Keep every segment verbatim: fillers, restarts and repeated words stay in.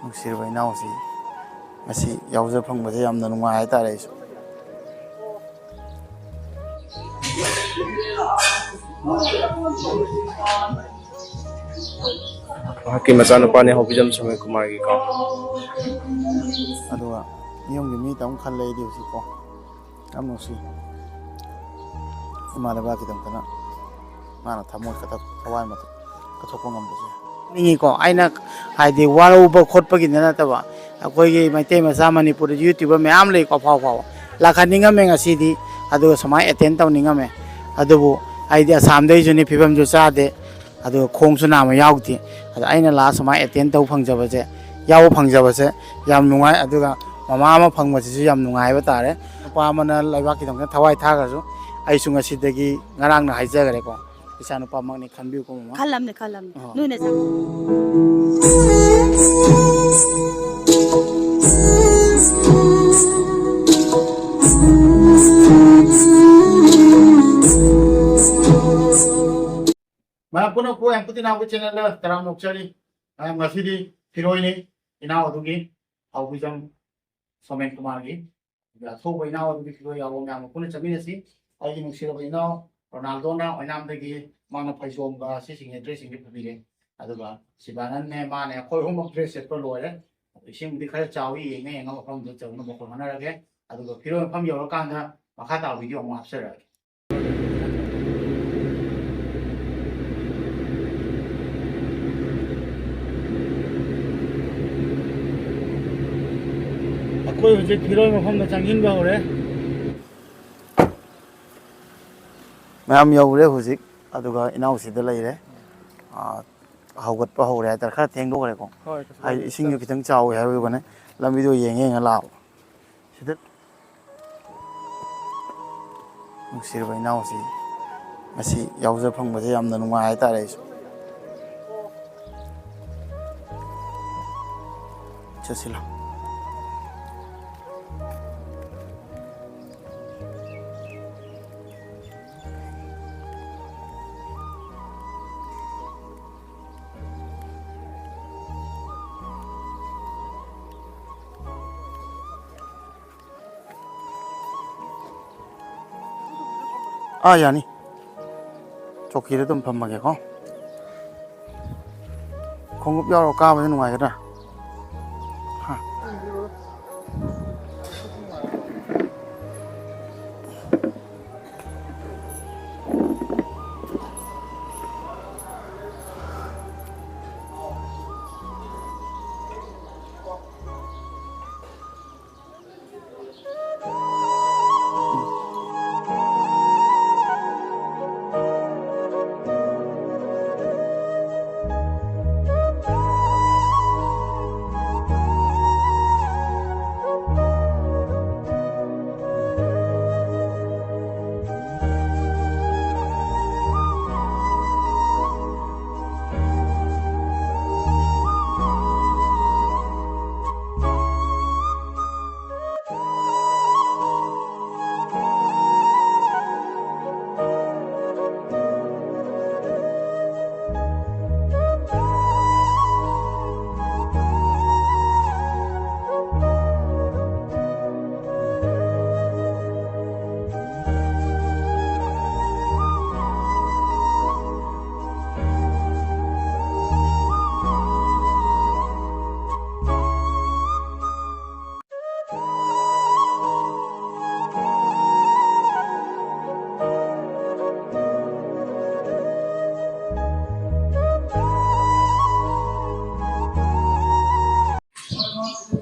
ꯅꯨꯡꯁꯤꯔꯕ ꯏꯅꯥꯎꯁꯤ ꯉꯁꯤ ꯌꯥꯎꯖ ꯐꯪꯕꯁꯦ ꯌꯥꯝꯅ ꯅꯨꯡꯉꯥꯏ ꯍꯥꯏꯇꯥꯔꯦ꯫ ꯑꯩꯁꯨ ꯃꯍꯥꯛꯀꯤ ꯃꯆꯥꯅꯨꯄꯥꯅꯦ, ꯍꯧꯕꯤꯖꯝ ꯁꯣꯃꯦꯟ ꯀꯨꯃꯥꯔꯒꯤꯀꯣ꯫ ꯑꯗꯨꯒ ꯌꯨꯝꯒꯤ ꯃꯤ ꯇꯧ ꯈꯜꯂꯦ ꯑꯩꯗꯤ ꯍꯧꯖꯤꯛꯀꯣ꯫ ꯌꯥꯝ ꯅꯨꯡꯁꯤ꯫ ꯏꯃꯥ ꯂꯩꯕꯥꯛꯀꯤꯗꯃꯛꯇꯅ ꯃꯥꯅ ꯊꯃꯣꯏ ꯀꯊꯛ ꯊꯋꯥꯏ ꯃꯊꯛ ꯀꯠꯊꯣꯛꯄ ꯉꯝꯕꯁꯦ꯫ ꯅꯤꯡꯉꯤꯀꯣ, ꯑꯩꯅ ꯍꯥꯏꯗꯤ ꯋꯥꯔꯧꯕ ꯈꯣꯠꯄꯒꯤꯗ ꯅꯠꯇꯕ, ꯑꯩꯈꯣꯏꯒꯤ ꯃꯩꯇꯩ ꯃꯆꯥ ꯃꯅꯤꯄꯨꯔꯗ YouTuber ꯃꯌꯥꯝ ꯂꯩꯀꯣ, ꯑꯐꯥꯎ ꯑꯐꯥꯎꯕ꯫ ꯂꯥꯛꯍꯟꯅꯤꯡꯉꯝꯃꯦ ꯉꯁꯤꯗꯤ, ꯑꯗꯨꯒ ꯁꯨꯃꯥꯏꯅ ꯑꯦꯇꯦꯟ ꯇꯧꯅꯤꯡꯉꯝꯃꯦ꯫ ꯑꯗꯨꯕꯨ ꯑꯩꯗꯤ ꯑꯁꯥꯝꯗꯩꯁꯨꯅꯤ, ꯐꯤꯕꯝꯁꯨ ꯆꯥꯗꯦ, ꯑꯗꯨꯒ ꯈꯣꯡꯁꯨ ꯅꯥꯝꯃ ꯌꯥꯎꯗꯦ꯫ ꯑꯗ ꯑꯩꯅ ꯂꯥꯛꯑ ꯁꯨꯃꯥꯏꯅ ꯑꯦꯇꯦꯟ ꯇꯧꯕ ꯐꯪꯖꯕꯁꯦ, ꯌꯥꯎꯕ ꯐꯪꯖꯕꯁꯦ ꯌꯥꯝ ꯅꯨꯡꯉꯥꯏ꯫ ꯑꯗꯨꯒ ꯃꯃꯥ ꯑꯃ ꯐꯪꯕꯁꯤꯁꯨ ꯌꯥꯝ ꯅꯨꯡꯉꯥꯏ ꯍꯥꯏꯕ ꯇꯥꯔꯦ꯫ ꯅꯨꯄꯥ ꯑꯃꯅ ꯂꯩꯕꯥꯛꯀꯤꯗꯃꯛꯇ ꯊꯋꯥꯏ ꯊꯥꯈ꯭ꯔꯁꯨ, ꯑꯩꯁꯨ ꯉꯁꯤꯗꯒꯤ ꯉꯔꯥꯡꯅ ꯍꯥꯏꯖꯈ꯭ꯔꯦꯀꯣ, ꯏꯆꯥꯅꯨꯄꯥꯃꯛꯅꯤ ꯈꯟꯕꯤꯌꯨꯀꯣ, ꯃꯃꯥ꯫ ꯈꯜꯂꯝꯅꯦ, ꯈꯜꯂꯝꯅꯦ꯫ ꯑꯥ꯫ ꯅꯣꯏꯅ ꯆꯥ- ꯃꯌꯥꯝ ꯄꯨꯝꯅꯃꯛꯄꯨ ꯌꯥꯝ ꯄꯨꯇꯤ ꯅꯥꯎꯒꯤ ꯆꯦꯅꯦꯜꯗ ꯇꯔꯥꯝꯅ ꯑꯣꯛꯆꯔꯤ꯫ ꯃꯌꯥꯝ ꯉꯁꯤꯗꯤ ꯐꯤꯔꯣꯏꯅꯤ, ꯏꯅꯥꯎ ꯑꯗꯨꯒꯤ ꯍꯥꯎꯕꯤꯖꯝ ꯁꯣꯃꯦꯟ ꯀꯨꯃꯥꯔꯒꯤ꯫ ꯑꯗꯨꯒ ꯑꯊꯧꯕ ꯏꯅꯥꯎ ꯑꯗꯨꯒꯤ ꯐꯤꯔꯣꯏ ꯌꯥꯎꯕ ꯃꯌꯥꯝ ꯄꯨꯟꯅ ꯆꯠꯃꯤꯟꯅꯁꯤ꯫ ꯑꯩꯒꯤ ꯅꯨꯡꯁꯤꯔꯕ ꯏꯅꯥꯎ ꯔꯣꯅꯥꯜꯗꯣꯅ ꯑꯣꯏꯅꯥꯝꯗꯒꯤ ꯃꯥꯅ ꯐꯩꯖꯣꯝꯒ ꯁꯤꯁꯤꯡ ꯑꯦꯗ꯭ꯔꯦꯁꯁꯤꯡꯁꯦ ꯄꯨꯕꯤꯔꯦ꯫ ꯑꯗꯨꯒ ꯁꯤꯕꯥꯅꯟꯅꯦ, ꯃꯥꯅꯦ, ꯑꯩꯈꯣꯏ ꯑꯍꯨꯝꯃꯛ ꯗ꯭ꯔꯦꯁ ꯁꯦꯠꯄ ꯂꯣꯏꯔꯦ꯫ ꯑꯗꯣ ꯏꯁꯤꯡꯕꯨꯗꯤ ꯈꯔ ꯆꯥꯎꯏ, ꯌꯦꯡꯉ ꯌꯦꯡꯉ ꯃꯐꯝꯗꯨ ꯆꯪꯅꯕ ꯍꯣꯠꯅꯔꯒꯦ꯫ ꯑꯗꯨꯒ ꯐꯤꯔꯣꯏ ꯃꯐꯝ ꯌꯧꯔꯀꯥꯟꯗ ꯃꯈꯥ ꯇꯥꯕ ꯚꯤꯗꯤꯑꯣ ꯑꯃꯨꯛ ꯍꯥꯞꯆꯔꯛꯑꯒꯦ꯫ ꯑꯩꯈꯣꯏ ꯍꯧꯖꯤꯛ ꯐꯤꯔꯣꯏ ꯃꯐꯝꯗ ꯆꯪꯁꯤꯟꯕ ꯍꯧꯔꯦ꯫ ꯃꯌꯥꯝ ꯌꯧꯔꯦ ꯍꯧꯖꯤꯛ, ꯑꯗꯨꯒ ꯏꯅꯥꯎꯁꯤꯗ ꯂꯩꯔꯦ꯫ ꯑꯥ, ꯍꯧꯒꯠꯄ ꯍꯧꯔꯦ ꯍꯥꯏꯇꯥꯔꯦ, ꯈꯔ ꯊꯦꯡꯗꯣꯛꯈ꯭ꯔꯦꯀꯣ꯫ ꯍꯣꯏ, ꯀꯩꯁꯨ ꯍꯥꯏꯗꯤ ꯀꯥꯏꯗꯦ꯫ ꯏꯁꯤꯡꯁꯨ ꯈꯤꯇꯪ ꯆꯥꯎꯋꯤ ꯍꯥꯏꯕꯒꯤ ꯋꯥꯅꯤ, ꯂꯝꯕꯤꯗꯣ ꯌꯦꯡꯉ ꯌꯦꯡꯉ ꯂꯥꯛꯑꯣ꯫ ꯁꯤꯗ ꯅꯨꯡꯁꯤꯔꯕ ꯏꯅꯥꯎꯁꯤ ꯉꯁꯤ ꯌꯥꯎꯖ ꯐꯪꯕꯁꯦ ꯌꯥꯝꯅ ꯅꯨꯡꯉꯥꯏ ꯍꯥꯏꯇꯥꯔꯦ꯫ ꯑꯩꯁꯨ ꯆꯠꯁꯤꯜꯂꯣ꯫ ꯑꯥ, ꯌꯥꯅꯤ꯫ ꯆꯧꯀꯤꯗ ꯑꯗꯨꯝ ꯐꯝꯃꯒꯦꯀꯣ꯫ ꯈꯣꯡꯎꯞ ꯌꯥꯎꯔꯒ ꯀꯥꯕꯁꯦ ꯅꯨꯡꯉꯥꯏꯒꯗ꯭ꯔꯥ? ꯍꯥ?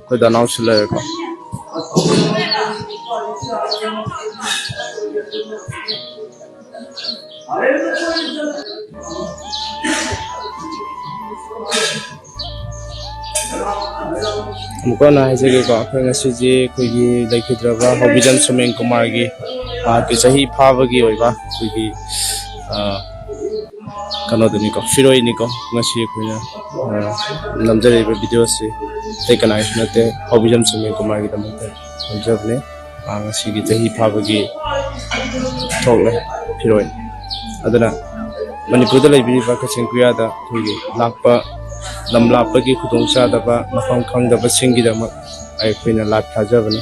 ꯑꯩꯈꯣꯏ ꯗꯅꯥꯎꯁꯨ ꯂꯩꯔꯦꯀꯣ꯫ ꯑꯃꯨꯛꯀ ꯍꯟꯅ ꯍꯥꯏꯖꯒꯦꯀꯣ, ꯑꯩꯈꯣꯏ ꯉꯁꯤꯁꯦ ꯑꯩꯈꯣꯏꯒꯤ ꯂꯩꯈꯤꯗ꯭ꯔꯕ ꯍꯧꯕꯤꯖꯝ ꯁꯨꯃꯦꯟ ꯀꯨꯃꯥꯔꯒꯤ, ꯃꯍꯥꯛꯀꯤ ꯆꯍꯤ ꯐꯥꯕꯒꯤ ꯑꯣꯏꯕ ꯑꯩꯈꯣꯏꯒꯤ, ꯑ, ꯀꯩꯅꯣꯗꯨꯅꯤꯀꯣ, ꯐꯤꯔꯣꯏꯅꯤꯀꯣ꯫ ꯉꯁꯤ ꯑꯩꯈꯣꯏꯅ, ꯑ, ꯅꯝꯖꯔꯤꯕ ꯚꯤꯗꯤꯑꯣꯁꯤ ꯑꯇꯩ ꯀꯅꯥꯒꯤꯁꯨ ꯅꯠꯇꯦ, ꯍꯧꯕꯤꯖꯝ ꯁꯨꯃꯦꯟ ꯀꯨꯃꯥꯔꯒꯤꯗꯃꯛꯇ ꯅꯝꯖꯕꯅꯦ꯫ ꯃꯥ ꯉꯁꯤꯒꯤ ꯆꯍꯤ ꯐꯥꯕꯒꯤ ꯊꯣꯛꯂꯦ ꯐꯤꯔꯣꯏ꯫ ꯑꯗꯨꯅ ꯃꯅꯤꯄꯨꯔꯗ ꯂꯩꯕꯤꯔꯤꯕ ꯀꯛꯆꯤꯡ ꯈꯨꯌꯥꯗ ꯑꯩꯈꯣꯏꯒꯤ ꯂꯥꯛꯄ, ꯂꯝ ꯂꯥꯞꯄꯒꯤ ꯈꯨꯗꯣꯡꯆꯥꯗꯕ, ꯃꯐꯝ ꯈꯪꯗꯕꯁꯤꯡꯒꯤꯗꯃꯛ ꯑꯩꯈꯣꯏꯅ ꯂꯥꯏꯚ ꯊꯥꯖꯕꯅꯤ꯫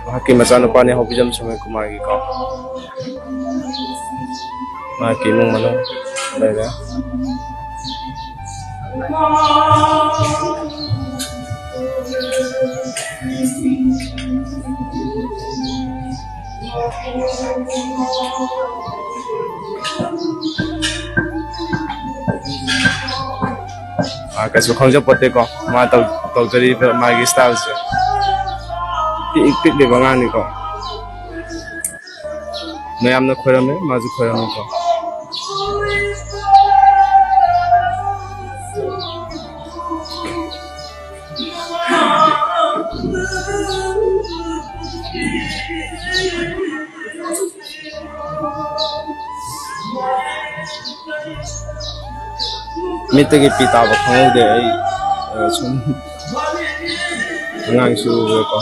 ꯃꯍꯥꯛꯀꯤ ꯃꯆꯥꯅꯨꯄꯥꯅꯤ ꯍꯧꯕꯤꯖꯝ ꯁꯨꯃꯟ ꯀꯨꯃꯥꯔꯒꯤꯀꯣ꯫ ꯃꯍꯥꯛꯀꯤ ꯏꯃꯨꯡ ꯃꯅꯨꯡ ꯂꯩꯔꯦ꯫ ꯑꯥ, ꯀꯩꯁꯨ ꯈꯪꯖꯄꯣꯠꯇꯦꯀꯣ꯫ ꯃꯥ ꯇꯧ-, ꯇꯧꯖꯔꯤꯕ ꯃꯥꯒꯤ styleꯁꯦ꯫ ꯄꯤꯛ-, ꯄꯤꯛꯂꯤꯕ ꯑꯉꯥꯡꯅꯤꯀꯣ꯫ ꯃꯌꯥꯝꯅ ꯈꯣꯏꯔꯝꯃꯦ, ꯃꯥꯁꯨ ꯈꯣꯏꯔꯝꯃꯦꯀꯣ꯫ ꯃꯤꯠꯇꯒꯤ ꯄꯤ ꯇꯥꯕ ꯈꯪꯍꯧꯗꯦ ꯑꯩ, ꯑ, ꯁꯨꯝ ꯑꯉꯥꯡꯁꯨ ꯎꯕꯗꯀꯣ꯫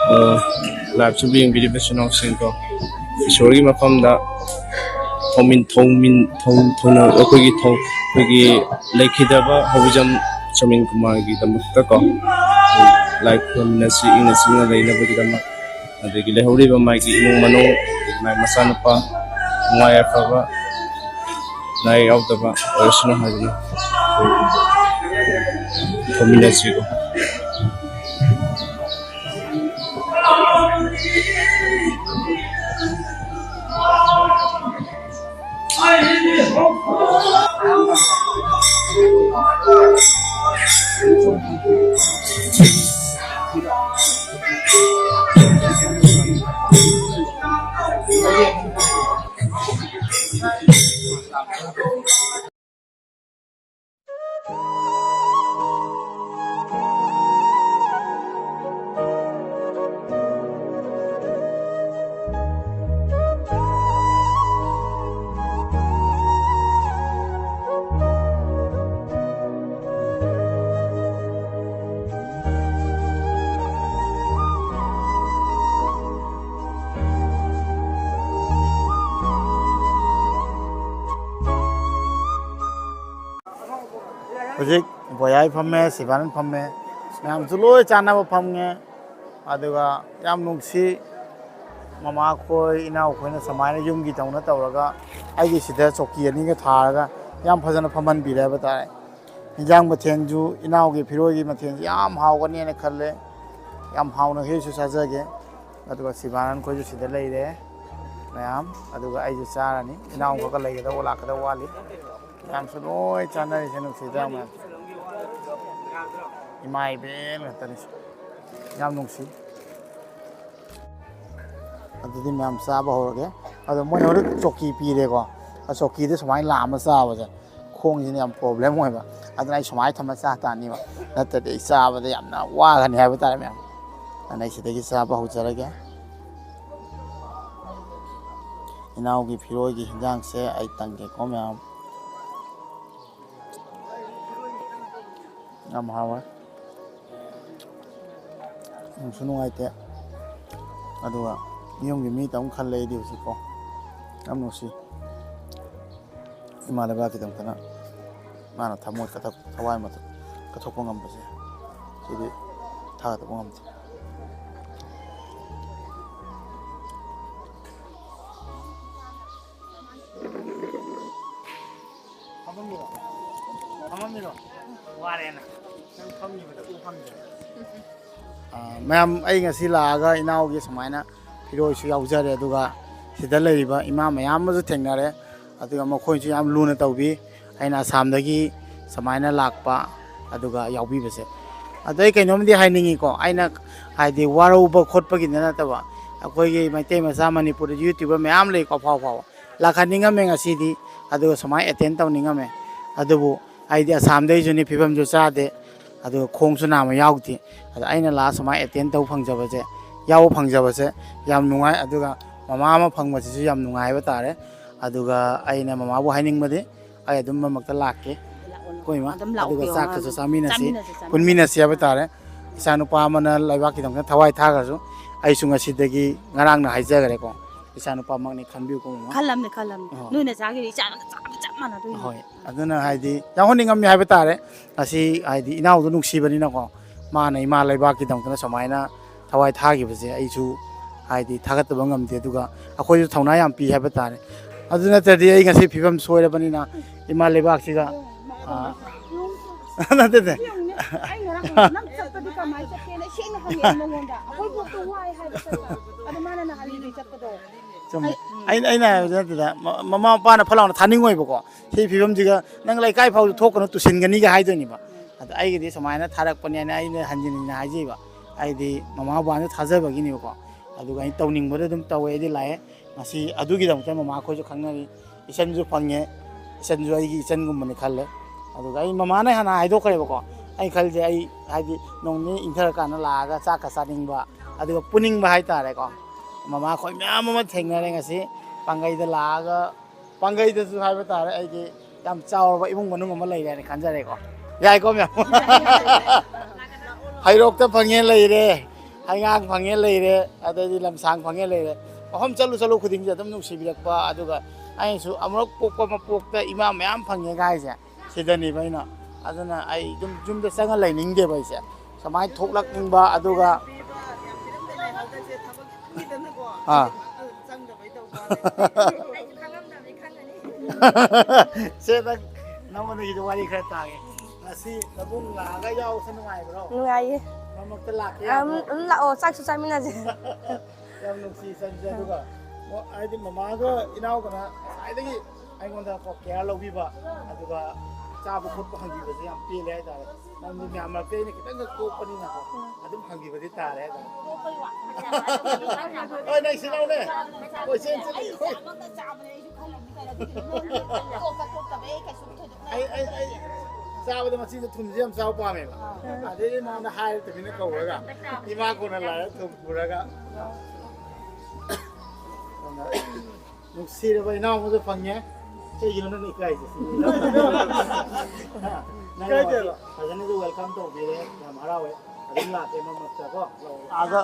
ꯑ, liveꯁꯤꯕꯨ ꯌꯦꯡꯕꯤꯔꯤꯕ ꯏꯆꯤꯟ ꯏꯅꯥꯎꯁꯤꯡꯀꯣ, ꯏꯁꯣꯔꯒꯤ ꯃꯐꯝꯗ ꯊꯧꯃꯤꯟ-, ꯊꯧꯃꯤꯟ-, ꯊꯧ-, ꯊꯧꯅ-, ꯑꯩꯈꯣꯏꯒꯤ ꯊꯧ-, ꯑꯩꯈꯣꯏꯒꯤ ꯂꯩꯈꯤꯗꯕ ꯍꯧꯖꯝ ꯁꯣꯃꯤꯟ ꯀꯨꯃꯥꯔꯒꯤꯗꯃꯛꯇꯀꯣ, ꯂꯥꯏ ꯈꯨꯔꯨꯝꯃꯤꯟꯅꯁꯤ, ꯏꯪꯅ ꯆꯤꯛꯅ ꯂꯩꯅꯕꯒꯤꯗꯃꯛ꯫ ꯑꯗꯒꯤ ꯂꯩꯍꯧꯔꯤꯕ ꯃꯥꯒꯤ ꯏꯃꯨꯡ ꯃꯅꯨꯡ, ꯃꯥꯒꯤ ꯃꯆꯥꯅꯨꯄꯥ, ꯅꯨꯡꯉꯥꯏ ꯑꯐꯕ, ꯅꯥꯏ ꯌꯥꯎꯗꯕ ꯑꯣꯏꯔꯁꯅꯨ ꯍꯥꯏꯗꯨꯅ ꯑꯩꯈꯣꯏ ꯈꯨꯔꯨꯝꯃꯤꯟꯅꯁꯤꯀꯣ꯫ ꯍꯧꯖꯤꯛ ꯕꯣꯌꯥꯏ ꯐꯝꯃꯦ, ꯁꯤꯕꯥꯅꯟ ꯐꯝꯃꯦ, ꯃꯌꯥꯝꯁꯨ ꯂꯣꯏ ꯆꯥꯟꯅꯕ ꯐꯝꯉꯦ꯫ ꯑꯗꯨꯒ ꯌꯥꯝ ꯅꯨꯡꯁꯤ, ꯃꯃꯥꯈꯣꯏ, ꯏꯅꯥꯎꯈꯣꯏꯅ ꯁꯨꯃꯥꯏꯅ ꯌꯨꯝꯒꯤ ꯇꯧꯅ ꯇꯧꯔꯒ ꯑꯩꯒꯤ ꯁꯤꯗ ꯆꯧꯀꯤ ꯑꯅꯤꯒ ꯊꯥꯔꯒ ꯌꯥꯝ ꯐꯖꯅ ꯐꯝꯍꯟꯕꯤꯔꯦ ꯍꯥꯏꯕ ꯇꯥꯔꯦ꯫ ꯏꯟꯖꯥꯡ ꯃꯊꯦꯜꯁꯨ, ꯏꯅꯥꯎꯒꯤ ꯐꯤꯔꯣꯏꯒꯤ ꯃꯊꯦꯜꯁꯨ ꯌꯥꯝ ꯍꯥꯎꯒꯅꯦꯅ ꯈꯜꯂꯦ꯫ ꯌꯥꯝ ꯍꯥꯎꯅ ꯍꯦꯛꯁꯨ ꯆꯥꯖꯒꯦ꯫ ꯑꯗꯨꯒ ꯁꯤꯕꯥꯅꯟ ꯈꯣꯏꯁꯨ ꯁꯤꯗ ꯂꯩꯔꯦ ꯃꯌꯥꯝ꯫ ꯑꯗꯨꯒ ꯑꯩꯁꯨ ꯆꯥꯔꯅꯤ, ꯏꯅꯥꯎ ꯑꯃꯈꯛꯀ ꯂꯩꯒꯗꯧꯕ, ꯂꯥꯛꯀꯗꯧꯕ ꯋꯥꯠꯂꯤ꯫ ꯃꯌꯥꯝꯁꯨ ꯂꯣꯏ ꯆꯥꯅꯔꯤꯁꯦ, ꯅꯨꯡꯁꯤꯗ ꯃꯌꯥꯝ꯫ ꯏꯃꯥ ꯏꯕꯦꯟ ꯉꯥꯛꯇꯅꯤ꯫ ꯌꯥꯝ ꯅꯨꯡꯁꯤ꯫ ꯑꯗꯨꯗꯤ ꯃꯌꯥꯝ ꯆꯥꯕ ꯍꯧꯔꯒꯦ꯫ ꯑꯗꯣ ꯃꯣꯏꯅ ꯍꯧꯖꯤꯛ ꯆꯧꯀꯤ ꯄꯤꯔꯦꯀꯣ꯫ ꯑ, ꯆꯧꯀꯤꯗ ꯁꯨꯃꯥꯏꯅ ꯂꯥꯝꯃ ꯆꯥꯕꯁꯦ ꯈꯣꯡꯁꯤꯅ ꯌꯥꯝ problem ꯑꯣꯏꯕ꯫ ꯑꯗꯨꯅ ꯑꯩ ꯁꯨꯃꯥꯏꯅ ꯊꯝꯃ ꯆꯥ ꯇꯥꯅꯤꯕ꯫ ꯅꯠꯇ꯭ꯔꯗꯤ ꯑꯩ ꯆꯥꯕꯗ ꯌꯥꯝꯅ ꯋꯥꯒꯅꯤ ꯍꯥꯏꯕ ꯇꯥꯔꯦ ꯃꯌꯥꯝ꯫ ꯑꯗꯨꯅ ꯑꯩ ꯁꯤꯗꯒꯤ ꯆꯥꯕ ꯍꯧꯖꯔꯒꯦ꯫ ꯏꯅꯥꯎꯒꯤ ꯐꯤꯔꯣꯏꯒꯤ ꯍꯤꯟꯖꯥꯡꯁꯦ ꯑꯩ ꯇꯪꯒꯦꯀꯣ ꯃꯌꯥꯝ꯫ ꯌꯥꯝ ꯍꯥꯎꯋꯦ꯫ ꯅꯨꯡꯁꯨ ꯅꯨꯡꯉꯥꯏꯇꯦ꯫ ꯑꯗꯨꯒ ꯌꯨꯝꯒꯤ ꯃꯤꯇ ꯑꯃꯨꯛ ꯈꯜꯂꯦ ꯑꯩꯗꯤ ꯍꯧꯖꯤꯛꯀꯣ꯫ ꯌꯥꯝ ꯅꯨꯡꯁꯤ꯫ ꯏꯃꯥ ꯂꯩꯕꯥꯛꯀꯤꯗꯃꯛꯇꯅ ꯃꯥꯅ ꯊꯃꯣꯏ ꯀꯊꯛ-, ꯊꯋꯥꯏ ꯃꯊꯛ-, ꯀꯠꯊꯣꯛꯄ ꯉꯝꯕꯁꯦ, ꯁꯤꯗꯤ ꯊꯥꯒꯠꯇꯕ ꯉꯝꯗꯦ꯫ ꯐꯝꯃꯝꯃꯤꯔꯣ? ꯐꯝꯃꯝꯃꯤꯔꯣ? ꯋꯥꯔꯦꯅ꯫ ꯅꯪ ꯐꯝꯃꯤꯕꯗ ꯎ ꯐꯪꯗ꯭ꯔꯦ꯫ ꯑꯥ, ꯃꯌꯥꯝ, ꯑꯩ ꯉꯁꯤ ꯂꯥꯛꯑꯒ ꯏꯅꯥꯎꯒꯤ ꯁꯨꯃꯥꯏꯅ ꯐꯤꯔꯣꯏꯁꯨ ꯌꯥꯎꯖꯔꯦ, ꯑꯗꯨꯒ ꯁꯤꯗ ꯂꯩꯔꯤꯕ ꯏꯃꯥ ꯃꯌꯥꯝ ꯑꯃꯁꯨ ꯊꯦꯡꯅꯔꯦ, ꯑꯗꯨꯒ ꯃꯈꯣꯏꯁꯨ ꯌꯥꯝ ꯂꯨꯅ ꯇꯧꯕꯤ꯫ ꯑꯩꯅ ꯑꯁꯥꯝꯗꯒꯤ ꯁꯨꯃꯥꯏꯅ ꯂꯥꯛꯄ, ꯑꯗꯨꯒ ꯌꯥꯎꯕꯤꯕꯁꯦ꯫ ꯑꯗꯣ ꯑꯩ ꯀꯩꯅꯣꯝꯗꯤ ꯍꯥꯏꯅꯤꯡꯉꯤꯀꯣ, ꯑꯩꯅ ꯍꯥꯏꯗꯤ ꯋꯥꯔꯧꯕ ꯈꯣꯠꯄꯒꯤꯗ ꯅꯠꯇꯕ, ꯑꯩꯈꯣꯏꯒꯤ ꯃꯩꯇꯩ ꯃꯆꯥ ꯃꯅꯤꯄꯨꯔꯗ YouTuber ꯃꯌꯥꯝ ꯂꯩꯀꯣ, ꯑꯐꯥꯎ ꯑꯐꯥꯎꯕ꯫ ꯂꯥꯛꯍꯟꯅꯤꯡꯉꯝꯃꯦ ꯉꯁꯤꯗꯤ, ꯑꯗꯨꯒ ꯁꯨꯃꯥꯏꯅ ꯑꯦꯇꯦꯟ ꯇꯧꯅꯤꯡꯉꯝꯃꯦ꯫ ꯑꯗꯨꯕꯨ ꯑꯩꯗꯤ ꯑꯁꯥꯝꯗꯩꯁꯨꯅꯤ, ꯐꯤꯕꯝꯁꯨ ꯆꯥꯗꯦ, ꯑꯗꯨꯒ ꯈꯣꯡꯁꯨ ꯅꯥꯝꯃ ꯌꯥꯎꯗꯦ꯫ ꯑꯗꯣ ꯑꯩꯅ ꯂꯥꯛꯑ ꯁꯨꯃꯥꯏꯅ ꯑꯦꯇꯦꯟ ꯇꯧꯕ ꯐꯪꯖꯕꯁꯦ, ꯌꯥꯎꯕ ꯐꯪꯖꯕꯁꯦ ꯌꯥꯝ ꯅꯨꯡꯉꯥꯏ꯫ ꯑꯗꯨꯒ ꯃꯃꯥ ꯑꯃ ꯐꯪꯕꯁꯤꯁꯨ ꯌꯥꯝ ꯅꯨꯡꯉꯥꯏ ꯍꯥꯏꯕ ꯇꯥꯔꯦ꯫ ꯑꯗꯨꯒ ꯑꯩꯅ ꯃꯃꯥꯕꯨ ꯍꯥꯏꯅꯤꯡꯕꯗꯤ, ꯑꯩ ꯑꯗꯨꯝ ꯃꯔꯛ ꯃꯔꯛꯇ ꯂꯥꯛꯀꯦ, ꯑꯩꯈꯣꯏ ꯏꯃꯥ꯫ ꯑꯗꯨꯝ ꯂꯥꯛꯑꯣ, ꯑꯗꯨꯒ ꯄꯤꯌꯣ, ꯆꯥꯛꯇꯁꯨ ꯑꯉꯥꯡ꯫ ꯆꯥꯃꯤꯟꯅꯁꯤ, ꯆꯥꯃꯤꯟꯅꯁꯤ, ꯆꯥꯃꯤꯟꯅꯁꯤ꯫ ꯄꯨꯟꯃꯤꯟꯅꯁꯤ ꯍꯥꯏꯕ ꯇꯥꯔꯦ꯫ ꯏꯆꯥꯅꯨꯄꯥ ꯑꯃꯅ ꯂꯩꯕꯥꯛꯀꯤꯗꯃꯛꯇ ꯊꯋꯥꯏ ꯊꯥꯈ꯭ꯔꯁꯨ, ꯑꯩꯁꯨ ꯉꯁꯤꯗꯒꯤ, ꯉꯔꯥꯡꯅ ꯍꯥꯏꯖꯈ꯭ꯔꯦꯀꯣ, ꯏꯆꯥꯅꯨꯄꯥꯃꯛꯅꯤ ꯈꯟꯕꯤꯌꯨꯀꯣ, ꯃꯃꯥ꯫ ꯈꯜꯂꯝꯅꯦ, ꯈꯜꯂꯝꯅꯦ꯫ ꯑꯣ꯫ ꯅꯣꯏ ꯅꯆꯥꯒꯤꯗꯤ ꯏꯆꯥꯒ ꯆꯞ, ꯆꯞ ꯃꯥꯟꯅꯗꯣꯏꯅꯤ꯫ ꯍꯣꯏ, ꯑꯗꯨꯅ ꯍꯥꯏꯗꯤ ꯌꯥꯎꯍꯟꯅꯤꯡꯉꯝꯃꯤ ꯍꯥꯏꯕ ꯇꯥꯔꯦ꯫ ꯉꯁꯤ ꯍꯥꯏꯗꯤ ꯏꯅꯥꯎꯗꯣ ꯅꯨꯡꯁꯤꯕꯅꯤꯅꯀꯣ, ꯃꯥꯅ ꯏꯃꯥ ꯂꯩꯕꯥꯛꯀꯤꯗꯃꯛꯇꯅ ꯁꯨꯃꯥꯏꯅ ꯊꯋꯥꯏ ꯊꯥꯈꯤꯕꯁꯦ ꯑꯩꯁꯨ ꯍꯥꯏꯗꯤ ꯊꯥꯒꯠꯇꯕ ꯉꯝꯗꯦ꯫ ꯑꯗꯨꯒ ꯑꯩꯈꯣꯏꯁꯨ ꯊꯧꯅꯥ ꯌꯥꯝ ꯄꯤ ꯍꯥꯏꯕ ꯇꯥꯔꯦ꯫ ꯑꯗꯨ ꯅꯠꯇ꯭ꯔꯗꯤ ꯑꯩ ꯉꯁꯤ ꯐꯤꯕꯝ ꯁꯣꯏꯔꯕꯅꯤꯅ, ꯏꯃꯥ ꯂꯩꯕꯥꯛꯁꯤꯒ, ꯑꯥ, ꯅꯠꯇꯦ, ꯅꯠꯇꯦ꯫ ꯌꯦꯡꯉꯨꯅꯦ, ꯑꯩ ꯉꯔꯥꯡ ꯍꯪꯕ, "ꯅꯪ ꯆꯠꯄꯗꯤ ꯀꯃꯥꯏꯅ ꯆꯠꯀꯦꯅ?" ꯁꯦꯡꯅ ꯍꯪꯉꯦ ꯃꯉꯣꯟꯗ꯫ "ꯑꯩꯈꯣꯏ ꯕꯣꯛꯇꯣ ꯋꯥꯏ ꯍꯥꯏꯕ ꯆꯠꯄ?" ꯑꯗꯣ ꯃꯥꯅ ꯅꯍꯥꯟ ꯂꯤꯂꯤ ꯆꯠꯄꯗꯣ꯫ ꯆꯨꯝꯃꯦ꯫ ꯑꯩ, ꯎꯝ꯫ ꯑꯩꯅ, ꯑꯩꯅ ꯍꯥꯏꯕꯗꯤ ꯅꯠꯇꯦꯗ, ꯃ-, ꯃꯃꯥ ꯃꯄꯥꯅ ꯐꯠ ꯂꯥꯎꯅ ꯊꯥꯅꯤꯡꯉꯣꯏꯕꯀꯣ꯫ ꯁꯤ ꯐꯤꯕꯝꯁꯤꯒ ꯅꯪ ꯂꯩꯀꯥꯏ ꯐꯥꯎꯗ ꯊꯣꯛꯀꯅꯨ, ꯇꯨꯁꯤꯟꯒꯅꯤꯒ ꯍꯥꯏꯗꯣꯏꯅꯦꯕ꯫ ꯑꯗ ꯑꯩꯒꯤꯗꯤ ꯁꯨꯃꯥꯏꯅ ꯊꯥꯔꯛꯄꯅꯦꯅ ꯑꯩꯅ ꯍꯟꯖꯤꯟ ꯍꯟꯖꯤꯟ ꯍꯥꯏꯖꯩꯕ꯫ ꯑꯩꯗꯤ ꯃꯃꯥ ꯕꯕꯥꯅ ꯊꯥꯖꯕꯒꯤꯅꯦꯕꯀꯣ꯫ ꯑꯗꯨꯒ ꯑꯩ ꯇꯧꯅꯤꯡꯕꯗ ꯑꯗꯨꯝ ꯇꯧꯋꯦ, ꯑꯩꯗꯤ ꯂꯥꯛꯑꯦ꯫ ꯉꯁꯤ ꯑꯗꯨꯒꯤꯗꯃꯛꯇ ꯃꯃꯥ ꯑꯩꯈꯣꯏꯁꯨ ꯈꯪꯅꯔꯤ꯫ ꯏꯆꯟꯁꯨ ꯐꯪꯉꯦ, ꯏꯆꯟꯁꯨ ꯑꯩꯒꯤ ꯏꯆꯟꯒꯨꯝꯕꯅꯤ ꯈꯜꯂꯦ꯫ ꯑꯗꯨꯒ ꯑꯩ ꯃꯃꯥꯅ ꯍꯥꯟꯅ ꯍꯥꯏꯗꯣꯛꯈ꯭ꯔꯦꯕꯀꯣ꯫ ꯑꯩ ꯈꯜꯁꯦ, ꯑꯩ ꯍꯥꯏꯗꯤ ꯅꯣꯡ ꯅꯤꯅꯤ ꯏꯪꯊꯔꯀꯥꯟꯗ ꯂꯥꯛꯑꯒ ꯆꯥꯛꯀ ꯆꯥꯅꯤꯡꯕ, ꯑꯗꯨꯒ ꯄꯨꯅꯤꯡꯕ ꯍꯥꯏꯇꯥꯔꯦꯀꯣ꯫ ꯃꯃꯥ ꯑꯩꯈꯣꯏ ꯃꯌꯥꯝ ꯑꯃ ꯊꯦꯡꯅꯔꯦ ꯉꯁꯤ, ꯄꯥꯡꯒꯩꯗ ꯂꯥꯛꯑꯒ ꯄꯥꯡꯒꯩꯗꯁꯨ ꯍꯥꯏꯕ ꯇꯥꯔꯦ, ꯑꯩꯒꯤ ꯌꯥꯝ ꯆꯥꯎꯔꯕ ꯏꯃꯨꯡ ꯃꯅꯨꯡ ꯑꯃ ꯂꯩꯔꯦ ꯍꯥꯏꯅ ꯈꯟꯖꯔꯦꯀꯣ꯫ ꯌꯥꯏꯀꯣ, ꯃꯌꯥꯝ? ꯍꯩꯔꯣꯛꯇ ꯐꯪꯉꯦ ꯂꯩꯔꯦ, ꯍꯩꯉꯥꯡ ꯐꯪꯉꯦ ꯂꯩꯔꯦ, ꯑꯗꯩꯗꯤ ꯂꯝꯁꯥꯡ ꯐꯪꯉꯦ ꯂꯩꯔꯦ꯫ ꯃꯐꯝ ꯆꯠꯂꯨ ꯆꯠꯂꯨ ꯈꯨꯗꯤꯡꯁꯦ ꯑꯗꯨꯝ ꯅꯨꯡꯁꯤꯕꯤꯔꯛꯄ, ꯑꯗꯨꯒ ꯑꯩꯅꯁꯨ ꯑꯃꯨꯔꯛ ꯄꯣꯛꯄ ꯃꯄꯣꯛꯇ ꯏꯃꯥ ꯃꯌꯥꯝ ꯐꯪꯉꯦꯒ ꯍꯥꯏꯁꯦ, ꯁꯤꯗꯅꯦꯕ ꯑꯩꯅ ꯑꯗꯨꯅ ꯑꯩ ꯑꯗꯨꯝ ꯌꯨꯝꯗ ꯆꯪꯉ ꯂꯩꯅꯤꯡꯗꯦꯕ ꯑꯩꯁꯦ꯫ ꯁꯨꯃꯥꯏꯅ ꯊꯣꯛꯂꯛꯅꯤꯡꯕ, ꯑꯗꯨꯒ ꯑꯥ꯫ ꯁꯦ, ꯅꯪ, ꯅꯉꯣꯟꯗꯒꯤꯁꯨ ꯋꯥꯔꯤ ꯈꯔ ꯇꯥꯒꯦ꯫ ꯉꯁꯤ ꯅꯕꯨꯡ ꯂꯥꯛꯑꯒ ꯌꯥꯎꯕꯁꯦ ꯅꯨꯡꯉꯥꯏꯕ꯭ꯔꯣ? ꯅꯨꯡꯉꯥꯏꯌꯦ꯫ ꯃꯔꯛ ꯃꯔꯛꯇ ꯂꯥꯛꯀꯦ ꯑꯝ, ꯌꯥꯕ꯭ꯔꯣ? ꯑꯝ ꯂꯥꯛꯑꯣ, ꯆꯥꯛꯁꯨ ꯆꯥꯃꯤꯟꯅꯁꯦ꯫ ꯌꯥꯝ ꯅꯨꯡꯁꯤ ꯏꯆꯟꯁꯦ꯫ ꯑꯗꯨꯒ ꯍꯥꯏꯗꯤ ꯃꯃꯥꯒ ꯏꯅꯥꯎꯒꯅ ꯉꯁꯥꯏꯗꯒꯤ ꯑꯩꯉꯣꯟꯗ ꯀꯣ ꯀꯦꯌꯔ ꯂꯧꯕꯤꯕ, ꯑꯗꯨꯒ ꯆꯥꯕ ꯈꯣꯠꯄ ꯍꯪꯕꯤꯕꯁꯦ ꯌꯥꯝ ꯄꯦꯜꯂꯦ ꯍꯥꯏꯇꯥꯔꯦ꯫ ꯅꯪꯗꯤ ꯃꯌꯥꯝ ꯃꯔꯛꯇ ꯑꯩꯅ ꯈꯤꯇꯪꯒ ꯇꯣꯛꯄꯅꯤꯅꯀꯣ, ꯑꯗꯨꯝ ꯍꯪꯕꯤꯕꯗꯤ ꯇꯥꯔꯦ ꯍꯥꯏꯇꯥꯔꯦ꯫ ꯍꯣꯏ, ꯅꯪ ꯁꯤꯟꯅꯧꯅꯦ꯫ ꯀꯣꯏꯆꯦꯟ ꯆꯦꯜꯂꯤ꯫ ꯍꯣꯏ꯫ ꯑꯩ, ꯑꯩ, ꯑꯩ ꯆꯥꯕꯗ ꯃꯆꯤꯗ ꯊꯨꯝꯁꯦ ꯌꯥꯝ ꯆꯥꯕ ꯄꯥꯝꯃꯦꯕ꯫ ꯑꯗꯩꯗꯤ ꯃꯉꯣꯟꯗ ꯍꯥꯏꯔꯦ ꯇꯨꯃꯤꯟꯅ ꯀꯧꯔꯒ, "ꯏꯃꯥ ꯀꯣꯟꯅ ꯂꯥꯛꯑꯦ ꯊꯨꯝ ꯄꯨꯔꯒ"꯫ ꯅꯨꯡꯁꯤꯔꯕ ꯏꯅꯥꯎ ꯑꯃꯁꯨ ꯐꯪꯉꯦ꯫ ꯀꯩꯒꯤꯅꯣ ꯅꯪꯅ ꯏꯀꯥꯏꯁꯦ? ꯅꯪ ꯏꯀꯥꯏꯗꯦꯕ꯫ ꯐꯖꯅꯁꯨ ꯋꯦꯜꯀꯝ ꯇꯧꯕꯤꯔꯦ, ꯌꯥꯝ ꯍꯔꯥꯎꯋꯦ꯫ ꯑꯗꯨꯝ ꯂꯥꯛꯀꯦ ꯃꯔꯛ ꯃꯔꯛꯇꯀꯣ꯫ ꯑꯥꯗ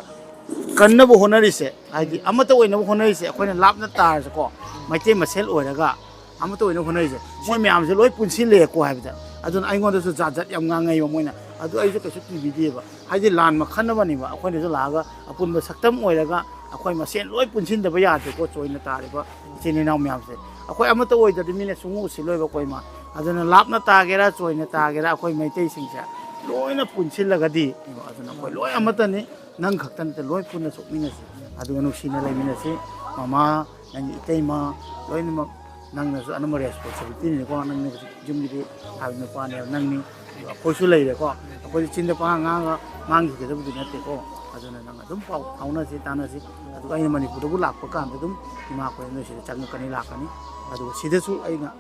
ꯀꯟꯅꯕ ꯍꯣꯠꯅꯔꯤꯁꯦ, ꯍꯥꯏꯗꯤ ꯑꯃꯠꯇ ꯑꯣꯏꯅꯕ ꯍꯣꯠꯅꯔꯤꯁꯦ, ꯑꯩꯈꯣꯏꯅ ꯂꯥꯞꯅ ꯇꯥꯔꯁꯨꯀꯣ, ꯃꯩꯇꯩ ꯃꯁꯦꯜ ꯑꯣꯏꯔꯒ ꯑꯃꯠꯇ ꯑꯣꯏꯅꯕ ꯍꯣꯠꯅꯔꯤꯁꯦ, ꯃꯣꯏ ꯃꯌꯥꯝꯁꯦ ꯂꯣꯏ ꯄꯨꯟꯁꯤꯜꯂꯦꯀꯣ ꯍꯥꯏꯕꯗ꯫ ꯑꯗꯨꯅ ꯑꯩꯉꯣꯟꯗꯁꯨ ꯖꯥꯠ ꯖꯥꯠ ꯌꯥꯝ ꯉꯥꯡꯉꯩꯕ ꯃꯣꯏꯅ꯫ ꯑꯗꯨ ꯑꯩꯁꯨ ꯀꯩꯁꯨ ꯀꯤꯕꯤꯗꯦꯕ꯫ ꯍꯥꯏꯗꯤ ꯂꯥꯟ ꯃꯈꯜ ꯑꯃꯅꯦꯕ, ꯑꯩꯈꯣꯏꯅꯁꯨ ꯂꯥꯛꯑꯒ ꯑꯄꯨꯟꯕ ꯁꯛꯇꯝ ꯑꯣꯏꯔꯒ ꯑꯩꯈꯣꯏ ꯃꯁꯦꯟ ꯂꯣꯏ ꯄꯨꯟꯁꯤꯟꯗꯕ ꯌꯥꯗꯦꯀꯣ, ꯆꯣꯏꯅ ꯇꯥꯔꯤꯕ ꯏꯆꯤꯟ ꯏꯅꯥꯎ ꯃꯌꯥꯝꯁꯦ꯫ ꯑꯩꯈꯣꯏ ꯑꯃꯠꯇ ꯑꯣꯏꯗ꯭ꯔꯗꯤ ꯃꯤꯅ ꯁꯨꯡꯎ ꯎꯁꯤꯜꯂꯣꯏꯕ ꯑꯩꯈꯣꯏ ꯃꯥ꯫ ꯑꯗꯨꯅ ꯂꯥꯞꯅ ꯇꯥꯒꯦꯔꯥ, ꯆꯣꯏꯅ ꯇꯥꯒꯦꯔꯥ, ꯑꯩꯈꯣꯏ ꯃꯩꯇꯩꯁꯤꯡꯁꯦ ꯂꯣꯏꯅ ꯄꯨꯟꯁꯤꯜꯂꯒꯗꯤ, ꯑꯗꯨꯅ ꯑꯩꯈꯣꯏ ꯂꯣꯏ ꯑꯃꯠꯇꯅꯤ꯫ ꯅꯪ ꯈꯛꯇ ꯅꯠꯇꯦ, ꯂꯣꯏ ꯄꯨꯟꯅ ꯆꯣꯛꯃꯤꯟꯅꯁꯤ, ꯑꯗꯨꯒ ꯅꯨꯡꯁꯤꯅ ꯂꯩꯃꯤꯟꯅꯁꯤ꯫ ꯃꯃꯥ, ꯅꯪꯒꯤ ꯏꯇꯩꯃ, ꯂꯣꯏꯅꯃꯛ ꯅꯪꯅꯁꯨ ꯑꯅꯝꯕ ꯔꯦꯁꯄꯣꯟꯁꯤꯕꯤꯂꯤꯇꯤꯅꯤꯀꯣ꯫ ꯅꯪꯅ ꯍꯧꯖꯤꯛ ꯌꯨꯝꯒꯤꯗꯤ ꯍꯥꯏꯕ ꯅꯨꯄꯥꯅꯦꯕ, ꯅꯪꯅꯤ꯫ ꯑꯗꯨꯒ ꯑꯩꯈꯣꯏꯁꯨ ꯂꯩꯔꯦꯀꯣ꯫ ꯑꯩꯈꯣꯏꯗꯤ ꯆꯤꯟꯗ ꯄꯉꯥꯡ ꯉꯥꯡꯉꯒ ꯃꯥꯡꯈꯤꯒꯗꯕꯗꯤ ꯅꯠꯇꯦꯀꯣ꯫ ꯑꯗꯨꯅ ꯅꯪ ꯑꯗꯨꯝ ꯄꯥꯎ ꯐꯥꯎꯅꯁꯤ, ꯇꯥꯟꯅꯁꯤ꯫ ꯑꯗꯨꯒ ꯑꯩꯅ ꯃꯅꯤꯄꯨꯔꯗꯕꯨ ꯂꯥꯛꯄ ꯀꯥꯟꯗ ꯑꯗꯨꯝ ꯏꯃꯥ ꯑꯩꯈꯣꯏ ꯅꯣꯏ ꯁꯤꯗ ꯆꯪꯉꯛꯀꯅꯤ, ꯂꯥꯛꯀꯅꯤ꯫ ꯑꯗꯨꯒ ꯁꯤꯗꯁꯨ ꯑꯩꯅ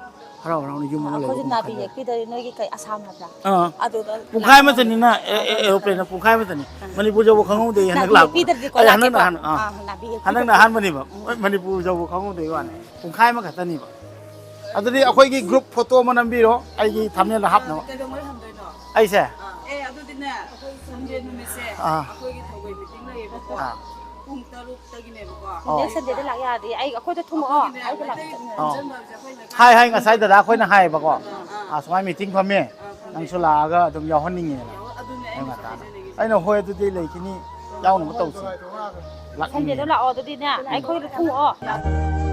ꯍꯔꯥꯎ ꯍꯔꯥꯎꯅ ꯌꯨꯝ ꯑꯃ ꯑꯩꯈꯣꯏꯁꯨ ꯂꯩꯕꯒꯨꯝ ꯅꯥꯕꯤ ꯈꯟꯖꯕ꯫ ꯌꯦꯛꯄꯤꯗꯣꯏ ꯅꯣꯏꯒꯤ ꯀꯩ ꯑꯁꯥꯝ ꯅꯠꯇ꯭ꯔꯥ? ꯑꯥ꯫ ꯑꯗꯨꯗ ꯄꯨꯡꯈꯥꯏ ꯂꯥꯛꯑꯣ꯫ ꯑꯃꯇꯅꯤꯅ, ꯑꯦ, ꯑꯦ, ꯑꯦꯔꯣꯄ꯭ꯂꯦꯟꯅ ꯄꯨꯡꯈꯥꯏ ꯑꯃꯇꯅꯤ꯫ ꯑꯥ꯫ ꯃꯅꯤꯄꯨꯔ ꯌꯧꯕ ꯈꯪꯍꯧꯗꯦ ꯍꯟꯗꯛ ꯅꯥꯕꯤ ꯂꯥꯛꯄꯗ꯫ ꯌꯦꯛꯄꯤꯗ꯭ꯔꯗꯤꯀꯣ ꯑꯩ ꯍꯟꯗꯛꯅ ꯂꯥꯛꯀꯦꯀꯣ꯫ ꯑꯍꯥꯟ-, ꯑꯥ꯫ ꯑꯥ, ꯅꯥꯕꯤ ꯍꯟꯗꯛꯅ ꯌꯦꯛꯄꯤꯗ꯭ꯔꯗꯤ꯫ ꯑꯍꯥꯟꯕꯅꯦꯕ꯫ ꯎꯝ꯫ ꯃꯅꯤꯄꯨꯔ ꯌꯧꯕ ꯈꯪꯍꯧꯗꯦ ꯋꯥꯅꯤ꯫ ꯄꯨꯡꯈꯥꯏ ꯑꯃꯈꯛꯇꯅꯦꯕ꯫ ꯑꯗꯨꯗꯤ ꯑꯩꯈꯣꯏꯒꯤ ꯒ꯭ꯔꯨꯞ ꯐꯣꯇꯣ ꯑꯃ ꯅꯝꯕꯤꯔꯣ, ꯑꯩꯒꯤ ꯊꯝꯅꯦꯜꯗ ꯍꯥꯞꯅꯕ꯫ ꯀꯩꯗꯧꯉꯩ ꯍꯟꯗꯣꯏꯅꯣ? ꯑꯩꯁꯦ? ꯑꯥ꯫ ꯑꯦ, ꯑꯗꯨꯗꯤꯅꯦ, ꯑꯩꯈꯣꯏ ꯁꯟꯗꯦ ꯅꯨꯃꯤꯠꯁꯦ, ꯑꯥ꯫ ꯑꯩꯈꯣꯏꯒꯤ ꯊꯧꯒꯩ ꯃꯤꯇꯤꯡ ꯂꯩꯌꯦꯕꯀꯣ꯫ ꯑꯥ꯫ ꯄꯨꯡ ꯇꯔꯨꯛꯇꯒꯤꯅꯦꯕꯀꯣ꯫ ꯑꯣ꯫ ꯅꯦꯛꯁ ꯁꯟꯗꯦꯗ ꯂꯥꯛ ꯌꯥꯗꯤ ꯑꯩ, ꯑꯩꯈꯣꯏꯗ ꯊꯨꯝꯃꯛꯑꯣ, ꯑꯩꯈꯣꯏꯒꯤꯅꯦ, ꯑꯩꯗ ꯂꯥꯛꯀꯦ꯫ ꯃꯩꯇꯩ ꯑꯣ꯫ ꯄꯨꯟꯖꯟꯕ ꯍꯥꯏꯕꯁꯦ ꯑꯩꯈꯣꯏ ꯂꯩꯀꯥꯏ ꯍꯥꯏ, ꯍꯥꯏ, ꯉꯁꯥꯏ ꯗꯗꯥ ꯑꯩꯈꯣꯏꯅ ꯍꯥꯏꯌꯦꯕꯀꯣ꯫ ꯑꯥ, ꯑꯥ꯫ ꯑꯥ, ꯁꯨꯃꯥꯏꯅ ꯃꯤꯇꯤꯡ ꯐꯝꯃꯦ꯫ ꯑꯥ, ꯐꯝꯃꯦ꯫ ꯅꯪꯁꯨ ꯂꯥꯛꯑꯒ ꯑꯗꯨꯝ ꯌꯥꯎꯍꯟꯅꯤꯡꯉꯦꯅ꯫ ꯑꯗꯨꯅꯦ ꯑꯩꯅ ꯉꯥꯛꯇ꯫ ꯑꯩꯅ, "ꯍꯣꯏ, ꯑꯗꯨꯗꯤ ꯂꯩꯈꯤꯅꯤ, ꯌꯥꯎꯅꯕ ꯇꯧꯁꯤ꯫ ꯂꯥꯛꯅꯤꯡꯉꯦ꯫ ꯁꯟꯗꯦꯗ ꯂꯥꯛꯑꯣ ꯑꯗꯨꯗꯤꯅꯦ, ꯑꯩꯈꯣꯏꯗ ꯊꯨꯡꯉꯛꯑꯣ꯫